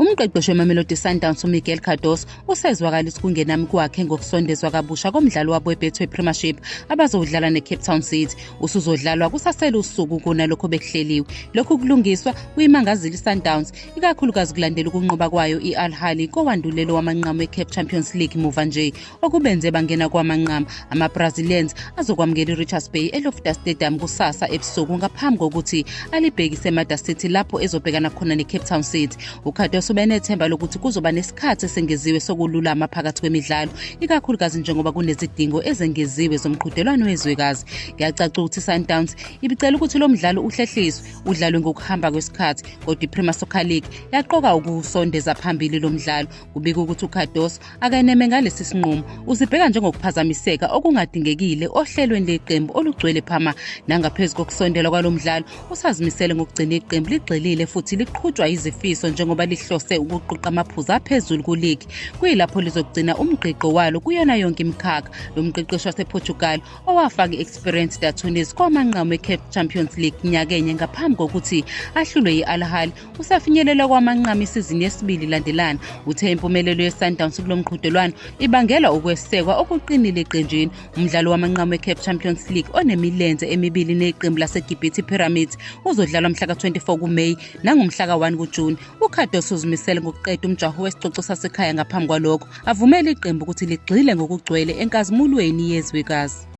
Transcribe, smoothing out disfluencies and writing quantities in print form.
Umqeqeshi weMamelodi Sundowns uMiguel Cardoso usezwakalisa ukungenami kwakhe ngokusondezwa kabusha komdlalo wabo weBetway Premiership abazowudlala neCape Town City. Usuzodlalwa kusasele usuku kunalokho bekuhleliwe. Lokhu kulungiswa kuyimangazile iSundowns ikakhulukazi kulandela ukunqoba kwayo i-Al Ahly kowandulelo wamanqamu eCAF Champions League muva nje okubenze bangena kwamanqamu. Ama-Brazilians azokwamukela i-Richards Bay eLoftus Stadium kusasa ebusuku ngaphambi kokuthi alibhekise eMada City lapho ezobhekana khona neCape Town City. UCardoso ubenethemba lokuthi kuzoba nesikhathi esengeziwe sokululama phakathi kwemidlalo, ikakhulukazi njengoba kunezidingo ezengeziwe zomqhudelwano wezwekazi. Kuyacaca ukuthi iSundowns ibicela ukuthi lo mdlalo uhlehliswe udlalwe ngokuhamba kwesikhathi, kodwa iPremier Soccer League yaqoka ukuwusondeza phambili lo mdlalo. Kubika ukuthi uCardoso akeneme ngalesi sinqumo, usibheka njengokuphazamiseka okungadingekile ohlelweni leqembu olugcwele phama. Nangaphezu kokusondela kwalo mdlalo, usazimisele ngokugcina iqembu ligxilile futhi liqhutshwa izifiso njengoba lihlose ukuqoqa amaphuzu aphezulu kuligi, kuyilapho lizogcina umgqigqo walo kuyona yonke imikhakha. Lo mqeqeshi wasePortugal owafaka i-Esperance de Tunis kwamanqamu e-CAF Champions League nyakenye ngaphambi kokuthi ahlulwe yi-Al Ahly usafinyelela kwamanqamu isizini yesibili ilandelana. Uthe impumelelo ye-Sundowns kulo mqhudelwano ibangelwa ukwesekwa okuqinile eqenjini. Umdlalo wamanqamu e-CAF Champions League onemilenze emibili neqembu laseGibhithe iPyramids uzodlalwa mhla ka-24 kuMeyi nangomhla ka-1 kuJuni. UCardoso uzimisele ngokuqeda umjaho wesicoco sasekhaya ngaphambi kwalokho, avumele iqembu ukuthi ligxile ngokugcwele enkazimulweni yezwekazi.